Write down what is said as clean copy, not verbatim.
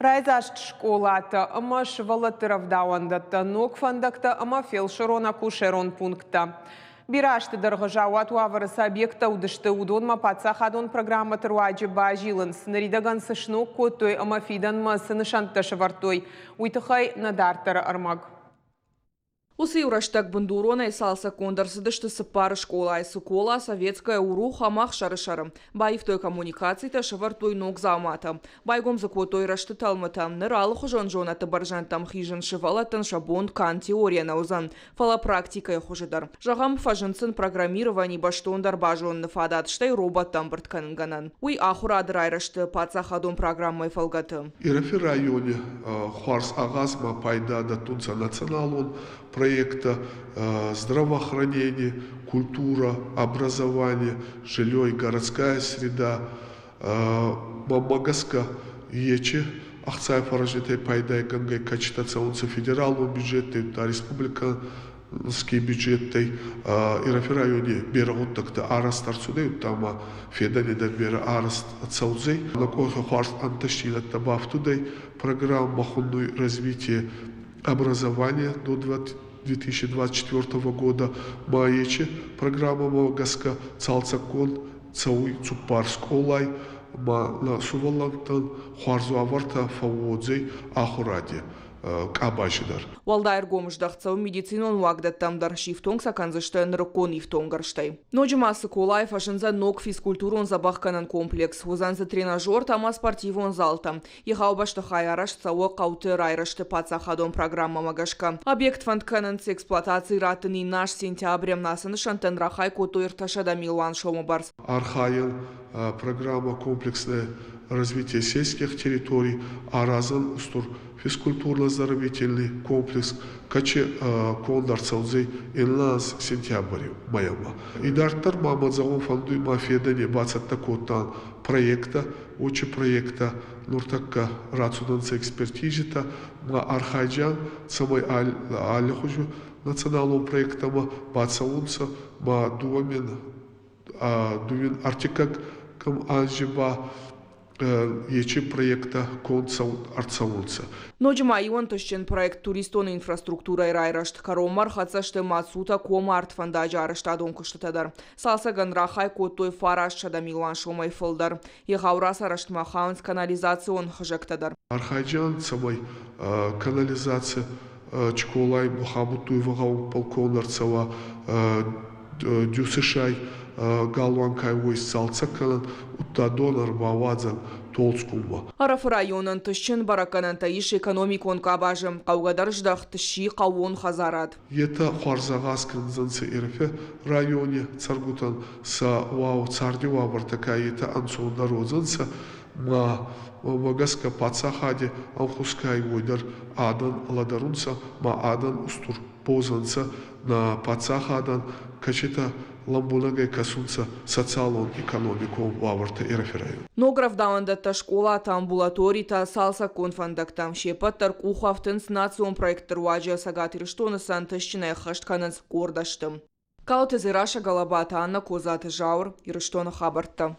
Райдзаст скъолатӕ ӕмӕ сывӕллӕтты рӕвдауӕндӕттӕ, ног фӕндӕгтӕ ӕмӕ фелсырон-акушерон пункттӕ. Бирӕ азты дӕргъы заууат уавӕры цы объекттӕ уыдысты, уыдонмӕ паддзахадон программӕты руаджы базилынц. Ныридӕгӕн цы сног кодтой ӕмӕ фидӕнмӕ цы нысӕнттӕ сӕвӕрдтой, уый тыххӕй нӕ дарддӕры ӕрмӕг. Уыцы-иу рӕстӕг бындуронӕй цалцӕггонд ӕрцыдысты цыппар скъолайы Цыкола, Советская, Урух ӕмӕ Ӕхсӕрысӕры. Баивтой коммуникацитӕ, сӕвӕрдтой ног дзауматӕ. Байгом дзы кодтой рӕзты тӕлмытӕ. Ныр алыхуызон зонӕдты бӕрзӕндтӕм хизын сывӕллӕттӕн сӕ бон канд теорийӕ нӕ уыдзӕн, фӕлӕ практикӕйы хуызы дӕр. Зӕгъӕм, фӕзынд сын программировани бӕстондӕр базоныны фадат, стӕй роботтӕ ӕмбырд кӕнын гӕнӕн. Уый ахуырады райрӕзты паддзахадон программӕйы фӕлгӕты. Ирӕфи райони хуарз агъазмӕ пайда дӕттунцӕ националон проекттӕ здравоохранение, культура, образование, жилье и городская среда. Мӕнмӕ гӕсгӕ, ечи ӕхцай фӕрӕзнитӕй пайдайгӕнгӕй кӕчитӕ цӕунцӕ федералон бюджеттӕй, удта республиканский бюджеттӕй. Ирӕфи райони берӕ гъуддӕгтӕ арӕзт ӕрцудӕй, удта ма федӕни дӕр берӕ арӕзт цӕудзӕй. Нӕ къохи хуарз ӕнтӕстдзийнӕдтӕ бафтудӕй программӕ хуннуй «Развитие образования до 2024 года» ма ечи программӕмӕ гӕсгӕ цалцӕггонд цӕуй цуппар скъолай ма нӕ сувӕллӕнттӕн хуарз уавӕртӕ фӕууодзӕй ахуради къабази дӕр. Уӕлдай ӕргом здӕхт цӕуы медицинон уагдӕттӕм дӕр, сифтонг сӕ кӕндзысты нырыккон ифтонггӕрзтӕй. Ноджы ма Цыколайы фӕзындзӕн ног физкультурон-дзӕбӕхгӕнӕн комплекс, уыдзӕн дзы тренажертӕ ӕмӕ спортивон залтӕ. Егъау бӕстыхай арӕзт цӕуы хъӕуты райрӕзты паддзахадон программӕмӕ гӕсгӕ. Объект фӕнд кӕнынц эксплуатацийы раттын иннӕ аз сентябры. Ацы нысӕнттӕн рахай кодтой 300 милуан сомы бӕрц. Архайӕн программа «Комплексное развитие сельских территорий» аразӕн устур физкультурно-оздоровительный комплекс кӕчи конд ӕрцӕудзӕй иннӕ сентябри мӕймӕ. Идарддӕр ма мӕ зӕгъун фӕндуй ма федӕни бацӕттӕ кодтан проекттӕ, учи проекттӕ нуртӕккӕ рацудӕнцӕ экспертизитӕ ма архайдзиан, цӕмӕй аллихузи националон проекттӕмӕ бацӕунцӕ ма 2023 анзи ба ечи проекттӕ конд ӕрцӕунцӕ. Ноджы ма иу ӕнтыстджын проект туристон инфраструктурӕйы райрӕзт кӕронмӕ ӕрхӕццӕ сты Мацутӕ комы артфӕндаджы арӕзтадон куыстытӕ дӕр. Цалцӕгӕн рахай кодтой 900 милуан сомӕй фылдӕр. Егъау рацарӕзтмӕ хауынц канализацион хызӕгтӕ дӕр. Архайджан, цӕмӕй канализаци Чколай Мухаммудтуева гъӕу полкон ӕрцӕуа Дюсышай галуан кай уой цалцӕг кӕнӕн, удта дон ӕрбауадзӕн Толдзгунмӕ. Ӕрӕфы районы ӕнтыстджын бӕрӕггӕнӕнтӕ ис экономикон къабазы. Хъӕугӕдӕр здӕхт сси хъӕууон хӕдзарад. Етӕ хуӕрзагъаз кӕндзӕнцӕ Ирӕфи райони цӕргутӕн сӕ уау царди уавӕртӕ ка етӕ ӕнцондӕр уодзӕнцӕ, ма уомӕ гӕсгӕ паддзахади ӕнхус ка уой дӕр адӕн лӕдӕрунцӕ, ма адӕн устур боз ӕнцӕ нӕ паддзахадӕн, кӕцитӕ лӕмбунӕгӕй кӕсунцӕ социалон-экономикон уавӕртӕ Ирӕфи райони. Ног рӕвдауӕндӕттӕ, скъолатӕ, амбулаторитӕ, цалцӕггонд фӕндӕгтӕ се ппӕт дӕр къух ӕфтынц национ проектты руаджы Цӕгат Ирыстоны сӕ ӕнтыстджынӕй ӕххӕст кӕнынц къорд азты. Калоты Дзерассӕ, Галабаты Анна, Козаты Зауыр, Ирыстоны хабӕрттӕ.